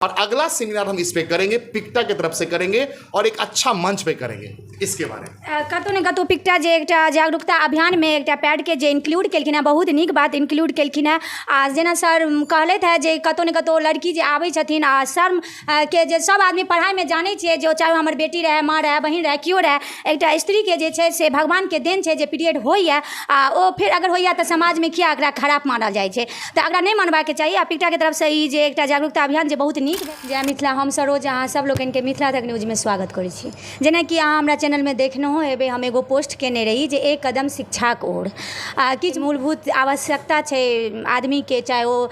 और अगला सेमिनार हम इस पे करेंगे, पिक्टा के तरफ से करेंगे और एक अच्छा मंच पे करेंगे इसके बारे में। कतहु ने कतहु पिक्टा जे एकटा जागरूकता अभियानमे एकटा पैडके जे इन्क्लूड केलखिन हेँ, बहुत नीक बात इन्क्लूड केलखिन हेँ। आ जेना सर कहलथि हेँ जे कतहु ने कतहु लड़की जे आबै छथिन आ शर्मके जे सभ आदमी पढ़ाइमे जानै छियै जे चाहे ओ हमर बेटी रहए, माँ रहए, बहिन रहए, केओ रहए, एकटा स्त्रीके जे छै से भगवानके देन छै जे पीरियड होइए आ ओ फेर अगर होइए तऽ समाजमे किया एकरा खराब मानल जाइ छै? तऽ एकरा नहि मानबाके चाही। आ पिक्टाके तरफसँ ई जे एकटा जागरूकता अभियान जे बहुत नीक। जय मिथिला। हम सरोज अहाँ सब लोकनिके मिथिला तक न्यूजमे स्वागत करै छी। जेनाकि अहाँ हमरा चैनलमे देखनहो हेबै, हम एगो पोस्ट कयने रही जे एक कदम शिक्षाके ओर। आ किछु मूलभूत आवश्यकता छै आदमीके, चाहे ओ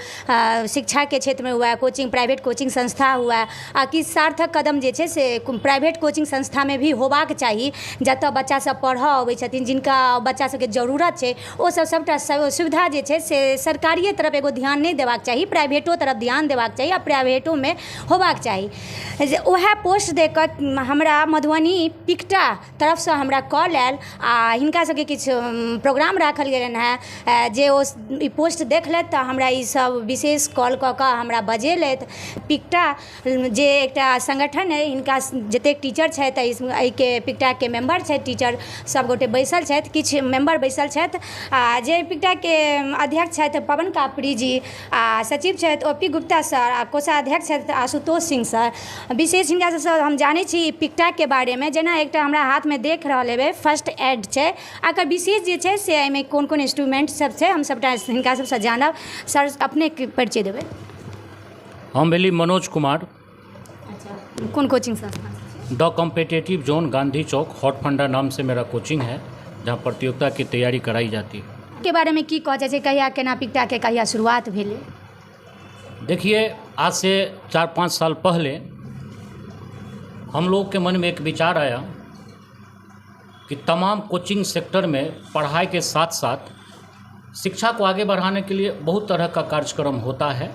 शिक्षाके क्षेत्रमे हुए, कोचिंग, प्राइवेट कोचिंग संस्था हुए, आ किछु सार्थक कदम जे छै से प्राइवेट कोचिंग संस्थामे भी होबाक चाही, जतऽ बच्चा सब पढ़ऽ अबै छथिन, जिनका बच्चा सबके जरूरत छै। ओसब सबटा सुविधा जे छै से सरकारिये तरफ एगो ध्यान नहि देबाक चाही, प्राइवेटो तरफ ध्यान देबाक चाही आ प्राइवेटोमे होबाक चाही। जे वएह पोस्ट देख कऽ हमरा मधुबनी पिकटा तरफसँ हमरा कॉल आयल आ हिनका सबके किछु प्रोग्राम राखल गेलनि हेँ, जे ओ ई पोस्ट देखलथि तऽ हमरा ई सब विशेष कॉल कऽ कऽ हमरा बजेलथि। पिकटा जे एकटा संगठन अइ, हिनका जतेक टीचर छथि, एहिके पिकटाके मेम्बर छथि, टीचर सभगोटे बैसल छथि, किछु मेम्बर बैसल छथि। आ जे पिकटाके अध्यक्ष छथि पवन कापड़ी जी, आ सचिव छथि ओ पी गुप्ता सर, आ कोषाध्यक्ष छथि आशुतोष सिंह सर। विशेष हिनका सभसँ हम जानै छी पिकटाके बारेमे। जेना एकटा हमरा हाथमे देख रहल हेबै, फर्स्ट एड छै। एकर विशेष जे छै से एहिमे कोन कोन इंस्ट्रूमेंट सब छै, हम सभटा हिनका सभसँ जानब। सर, अपनेके परिचय देबै। हम भेली मनोज कुमार। अच्छा, कोन कोचिंग संस्था से? The competitive zone, Gandhi Chowk, hot फंडा नाम से मेरा कोचिंग है, जहाँ प्रतियोगिता की तैयारी कराई जाती है। के बारेमे की कहऽ चाहै छै? कहिया केना पिकटाके कहिया शुरुआत भेलै? देखिए, आज से 4-5 साल पहले हम लोग के मन में एक विचार आया कि तमाम कोचिंग सेक्टर में पढ़ाई के साथ साथ शिक्षा को आगे बढ़ाने के लिए बहुत तरह का कार्यक्रम होता है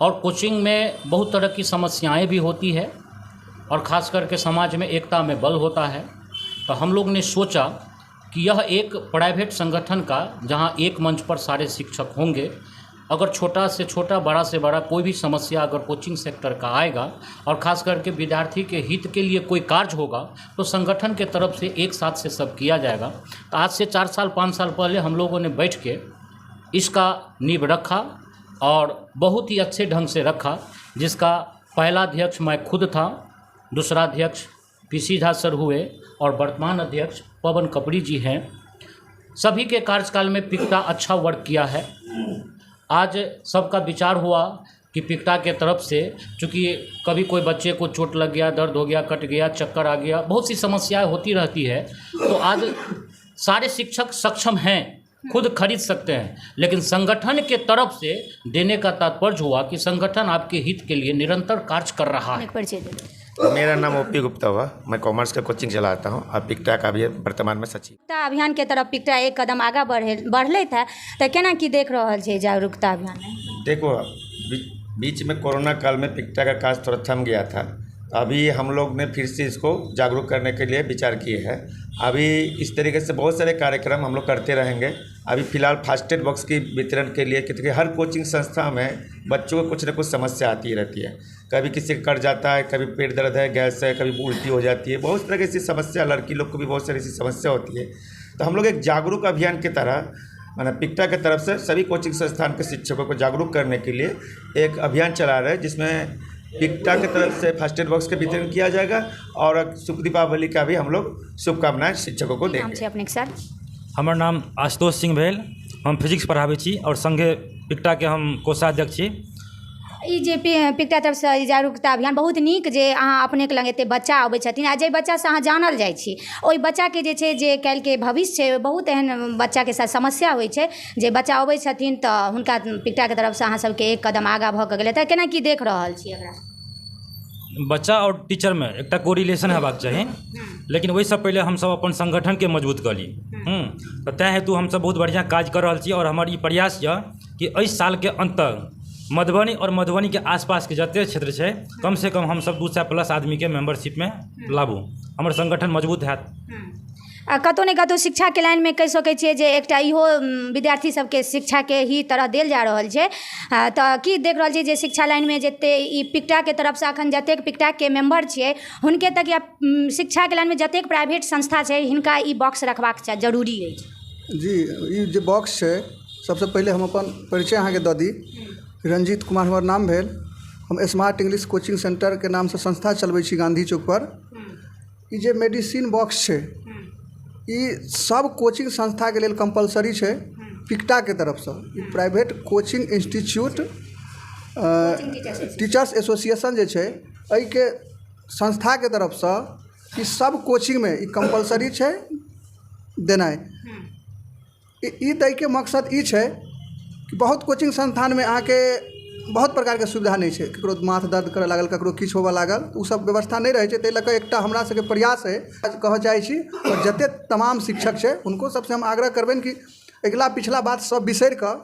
और कोचिंग में बहुत तरह की समस्याएं भी होती है और ख़ास करके समाज में एकता में बल होता है। तो हम लोग ने सोचा कि यह एक प्राइवेट संगठन का, जहां एक मंच पर सारे शिक्षक होंगे, अगर छोटा से छोटा, बड़ा से बड़ा कोई भी समस्या अगर कोचिंग सेक्टर का आएगा और ख़ास करके विद्यार्थी के हित के लिए कोई कार्य होगा, तो संगठन के तरफ से एक साथ से सब किया जाएगा। तो आज से 4 साल, 5 साल पहले हम लोगों ने बैठ के इसका नींव रखा और बहुत ही अच्छे ढंग से रखा, जिसका पहला अध्यक्ष मैं खुद था, दूसरा अध्यक्ष पी सी झा सर हुए और वर्तमान अध्यक्ष पवन कपड़ी जी हैं। सभी के कार्यकाल में पिकटा अच्छा वर्क किया है। आज सबका विचार हुआ कि पिकटा के तरफ से, चूँकि कभी कोई बच्चे को चोट लग गया, दर्द हो गया, कट गया, चक्कर आ गया, बहुत सी समस्याएं होती रहती है, तो आज सारे शिक्षक सक्षम हैं, खुद खरीद सकते हैं, लेकिन संगठन के तरफ से देने का तात्पर्य हुआ कि संगठन आपके हित के लिए निरंतर कार्य कर रहा है। अपनेके परिचय देबै। मेरा नाम ओपी गुप्ता हुआ। मैं कॉमर्स का कोचिंग चलाता हूँ और पिकटा का भी वर्तमान में सचिव। जागरूकता अभियानके तरफ पिकटा एक कदम आगाँ बढ़लथि हेँ, तऽ केना की देख रहल छै जागरूकता अभियान? देखो, बीच में कोरोना काल में पिकटा का काज थोड़ा थम गया था। अभी हम लोग ने फिर से इसको जागरूक करने के लिए विचार किए हैं। अभी इस तरीके से बहुत सारे कार्यक्रम हम लोग करते रहेंगे। अभी फ़िलहाल फास्ट एड बॉक्स की वितरण के लिए, क्योंकि हर कोचिंग संस्था में बच्चों को कुछ न कुछ समस्या आती रहती है। कभी किसी का कट जाता है, कभी पेट दर्द है, गैस है, कभी उल्टी हो जाती है, बहुत तरह की ऐसी समस्या, लड़की लोग को भी बहुत सारी ऐसी समस्या होती है। तो हम लोग एक जागरूक अभियान की तरह, माने पिक्टा के तरफ से सभी कोचिंग संस्थान के शिक्षकों को जागरूक करने के लिए एक अभियान चला रहे हैं, जिसमें पिक्टा के तरफ से फर्स्ट एड बॉक्स के वितरण किया जाएगा और शुभ दीपावली का भी हम लोग शुभकामनाएं शिक्षकों को की नाम देंगे। छै अपनेके सर? हमर नाम आशुतोष सिंह भेल। हम फिजिक्स पढ़ाबै छी आओर सङ्गे पिक्टाके हम कोषाध्यक्ष छी। ई जे पिकटा तरफसँ ई जागरूकता अभियान बहुत नीक, जे अहाँ अपनेके लग एतेक बच्चा अबै छथिन आ जाहि बच्चासँ अहाँ जानल जाइ छी, ओहि बच्चाके जे छै, जे काल्हिके भविष्य छै, बहुत एहन बच्चाके साथ समस्या होइ छै। जे बच्चा अबै छथिन तऽ हुनका पिकटाके तरफसँ अहाँ सबके एक कदम आगाँ भऽ कऽ गेलै, तऽ केना की देख रहल छी एकरा? बच्चा आओर टीचरमे एकटा कोरिलेशन हेबाक चाही, लेकिन ओहिसँ पहिले हमसभ अपन सङ्गठनके मजबूत कऽ ली। तऽ ताहि हेतु हमसभ बहुत बढ़िआँ काज कऽ रहल छी आओर हमर ई प्रयास यऽ कि एहि सालके अन्त तक मधुबनी आओर मधुबनीके आसपासके जतेक क्षेत्र छै, कमसँ कम हमसभ 200 प्लस आदमीके मेम्बरशिपमे लाबू, हमर सङ्गठन मजबूत हैत। आ कतहु ने कतहु शिक्षाके लाइनमे कहि सकै छियै जे एकटा इहो विद्यार्थी सबके शिक्षाके ही तरह देल जा रहल छै। तऽ की देख रहल छियै जे शिक्षा लाइनमे जते ई पिक्टाके तरफसँ एखन जतेक पिक्टाके मेम्बर छियै हुनके तक या शिक्षाके लाइनमे जतेक प्राइवेट संस्था छै हिनका ई बॉक्स रखबाक चाही, जरूरी अछि। जी, ई जे बॉक्स छै, सबसँ पहिले हम अपन परिचय अहाँके दऽ दी। रंजीत कुमार हमर नाम भेल। हम स्मार्ट इंग्लिश कोचिंग सेंटरके नामसँ संस्था चलबै छी गाँधी चौकपर। ई जे मेडिसिन बॉक्स छै, ई सब कोचिंग संस्थाके लेल कम्पलसरी छै पिक्टाके तरफसँ। ई private coaching institute teachers association जे छै, एहिके संस्थाके तरफसँ ई सब कोचिंगमे ई कम्पलसरी छै देनाइ। ई दैके मकसद ई छै कि बहुत कोचिंग संस्थानमे अहाँके बहुत प्रकारके सुविधा नहि छै। ककरो माथ दर्द करऽ लागल, ककरो किछु होबऽ लागल, तऽ ओसब व्यवस्था नहि रहै छै। ताहि लऽ कऽ एकटा हमरा सबके प्रयास अइ, कहऽ चाहै छी, आओर जतेक तमाम शिक्षक छै हुनको सबसँ हम आग्रह करबनि कि अगिला पिछला बात सब बिसरि कऽ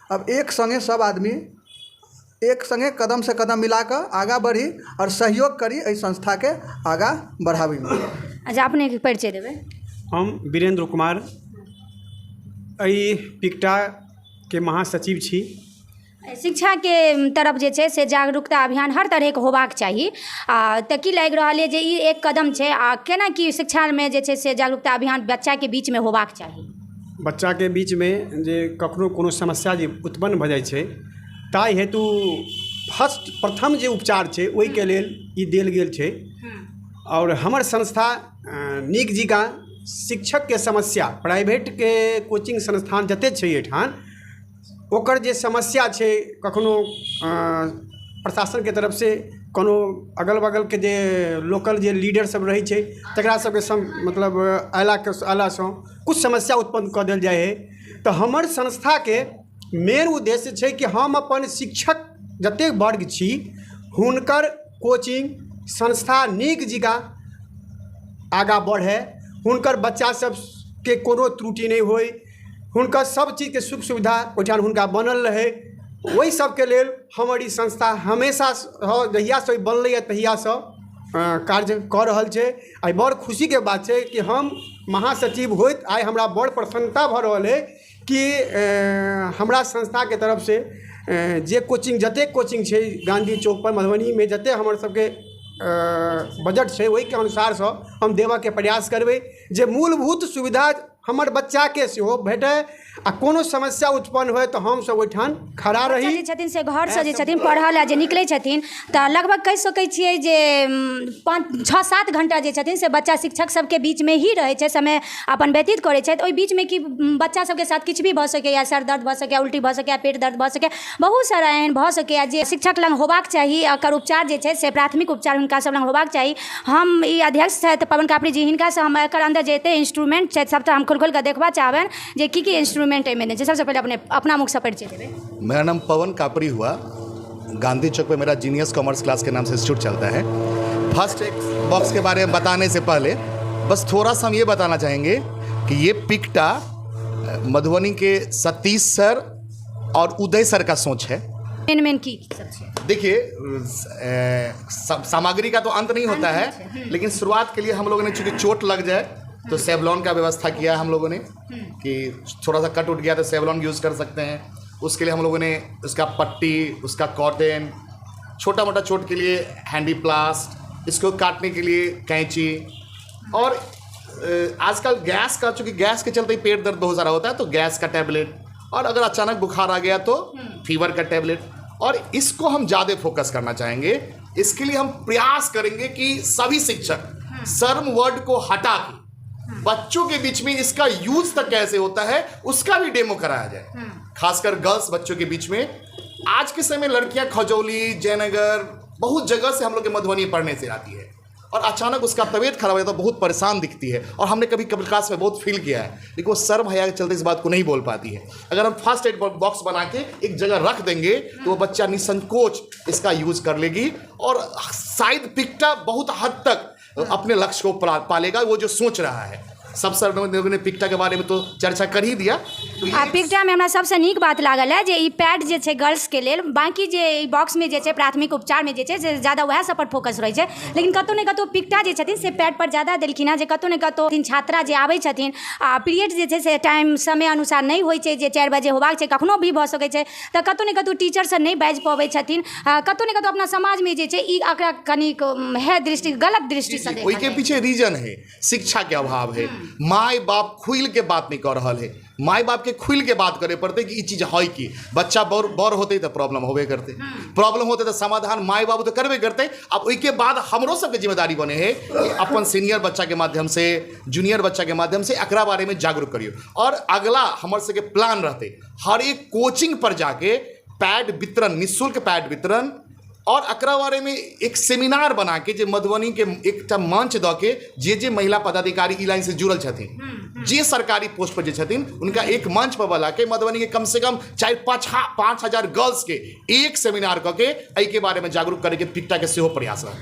आब एक सङ्गे सब आदमी एक सङ्गे कदमसँ कदम मिला कऽ आगाँ बढ़ी आओर सहयोग करी एहि संस्थाके आगाँ बढ़ाबैमे। अच्छा, अपनेके परिचय देबै। हम वीरेन्द्र कुमार एहि पिक्टाके महासचिव छी। शिक्षाके तरफ जे छै से जागरूकता अभियान हर तरहके होबाक चाही। आ तऽ की लागि रहल अइ जे ई एक कदम छै आ केना की शिक्षामे जे छै से जागरूकता अभियान बच्चाके बीचमे होबाक चाही? बच्चाके बीचमे जे कखनो कोनो समस्या जे उत्पन्न भऽ जाइ छै, ताहि हेतु फर्स्ट प्रथम जे उपचार छै ओहिके लेल ई देल गेल छै। आओर हमर संस्था नीक जकाँ शिक्षकके समस्या, प्राइवेटके कोचिंग संस्थान जतेक छै एहिठाम, ओकर जे समस्या छै, कखनो प्रशासनके तरफसँ कोनो अगल बगलके जे लोकल जे लीडरसब रहै छै तकरा सबके सङ्ग मतलब अएलाके अएलासँ किछु समस्या उत्पन्न कऽ देल जाइ हइ। तऽ हमर संस्थाके मेन उद्देश्य छै कि हम अपन शिक्षक जतेक वर्ग छी हुनकर कोचिंग संस्था नीक जकाँ आगाँ बढ़ै, हुनकर बच्चा सबके कोनो त्रुटि नहि होइ, हुनकर सब चीजके सुख सुविधा ओहिठाम हुनका बनल रहै। ओहि सबके लेल हमर ई संस्था हमेशा जहियासँ ई बनलैए तहियासँ कार्य कऽ रहल छै। आइ बड़ खुशीके बात छै कि हम महासचिव होइत आइ हमरा बड़ प्रसन्नता भऽ रहल अइ कि हमरा संस्थाके तरफसँ जे कोचिंग जतेक कोचिंग छै गाँधी चौकपर मधुबनीमे, जतेक हमर सबके बजट छै ओहिके अनुसारसँ हम देबऽके प्रयास करबै जे मूलभूत सुविधा हमर बच्चाके सेहो भेटै आ कोनो समस्या उत्पन्न होइ तऽ हमसब ओहिठाम खड़ा रही। जे छथिन से घरसँ जे छथिन पढ़ऽ लए जे निकलै छथिन तऽ लगभग कहि सकै छियै जे 5 6 7 घण्टा जे छथिन से बच्चा शिक्षक सबके बीचमे ही रहै छै, समय अपन व्यतीत करै छथि। ओहि बीचमे कि बच्चा सबके साथ किछु भी भऽ सकैए, सर दर्द भऽ सकैए, उल्टी भऽ सकैए, पेट दर्द भऽ सकैए, बहुत सारा एहन भऽ सकैए जे शिक्षक लग होबाक चाही। एकर उपचार जे छै से प्राथमिक उपचार हुनका सब लग होबाक चाही। हम ई अध्यक्ष छथि पवन कापड़ी जी, हिनकासँ हम एकर अन्दर जे एते इंस्ट्रूमेंट छै सबटा हम खोलि खोलि कऽ देखबा चाहबनि जे की की इंस्ट्रूमेंट एहिमे छै। सबसँ पहिले अपने अपना मुखसँ परिचय देबै। मेरा नाम पवन कापड़ी हुआ। गांधी चौक पे मेरा जीनियस कॉमर्स क्लास के नाम से इंस्टीट्यूट चलता है। फर्स्ट एक बॉक्स के बारे में बताने से पहले बस थोड़ा सा हम ये बताना चाहेंगे कि ये पिक्टा मधुबनी के सतीश सर और उदय सर का सोच है। मेन मेन की सब छै? देखिए, सामग्री का तो अंत नहीं होता है, लेकिन शुरुआत के लिए हम लोगों ने चूँकि चोट लग जाए तो सेवलॉन का व्यवस्था किया है हम लोगों ने कि थोड़ा सा कट उठ गया तो सेवलॉन यूज़ कर सकते हैं। उसके लिए हम लोगों ने उसका पट्टी, उसका कॉटन, छोटा मोटा चोट के लिए हैंडी प्लास्ट, इसको काटने के लिए कैंची, और आजकल गैस का, चूँकि गैस के चलते ही पेट दर्द बहुत ज़्यादा होता है तो गैस का टैबलेट, और अगर अचानक बुखार आ गया तो फीवर का टैबलेट। और इसको हम ज़्यादा फोकस करना चाहेंगे। इसके लिए हम प्रयास करेंगे कि सभी शिक्षक शर्म वर्ड को हटा के बच्चों के बीच में इसका यूज तक कैसे होता है उसका भी डेमो कराया जाए, खासकर गर्ल्स बच्चों के बीच में। आज के समय लड़कियां खजौली, जयनगर, बहुत जगह से हम लोग के मधुबनी पढ़ने से आती है और अचानक उसका तबीयत खराब हो जाता है तो बहुत परेशान दिखती है। और हमने कभी कभी क्लास में बहुत फील किया है, लेकिन वो शर्म हया के चलते इस बात को नहीं बोल पाती है। अगर हम फर्स्ट एड बॉक्स बना के एक जगह रख देंगे तो वो बच्चा निसंकोच इसका यूज़ कर लेगी और शायद पिक्टा बहुत हद तक अपने लक्ष्य को पालेगा, वो जो सोच रहा है। सब सर लोगों ने पिक्टा के बारे में तो चर्चा कर ही दिया। तो आ पिक्टामे हमरा सबसँ नीक बात लागल है जे ई पैड जे छै गर्ल्सके लेल, बाँकी जे ई बॉक्समे जे छै प्राथमिक उपचारमे जे छै से ज्यादा उएह सब पर फोकस रहै छै, लेकिन कतहु ने कतहु पिक्टा जे छथिन से पैड पर ज्यादा देलखिन हेँ, जे कतहु ने कतहु छात्रा जे आबै छथिन आ पीरियड जे छै से टाइम समय अनुसार नहि होइ छै, जे 4 बजे होबाक छै कखनो भी भऽ सकै छै, तऽ कतहु ने कतहु टीचरसँ नहि बाजि पबै छथिन। कतहु ने कतहु अपना समाजमे जे छै ई एकरा कनिक है दृष्टि, गलत दृष्टिसँ देखल ओहिके जाइ छै। पीछे रीजन है शिक्षा के अभाव है। माय बाप खुल के बात नहीं कर रहा है। माय बाप के खुल के बात करे पड़ते कि ई चीज है कि बच्चा बड़ बड़ होते तो प्रॉब्लम होबे करते, प्रॉब्लम होते तो समाधान माय बाबू तो करबे करते। अब ओहिके बाद हमरो सबके जिम्मेदारी बने है कि अपन सीनियर बच्चा के माध्यम से, जूनियर बच्चा के माध्यम से एकरा बारे में जागरूक करियो। और अगला हमर सबके प्लान रहते हर एक कोचिंग पर जाके पैड वितरण, निःशुल्क पैड वितरण, और एकरा बारे में एक सेमिनार बना के जे मधुबनी के एकटा मंच दऽ के जे जे महिला पदाधिकारी ई लाइन से जुड़ल छथिन, जे सरकारी पोस्ट पर जे छथिन, उनका एक मंच पर बुला के मधुबनी के कम से कम 4-5, 5,000 गर्ल्स के एक सेमिनार कऽ के एहिके बारे में जागरूक करे के पिक्टा के सेहो प्रयास रहत।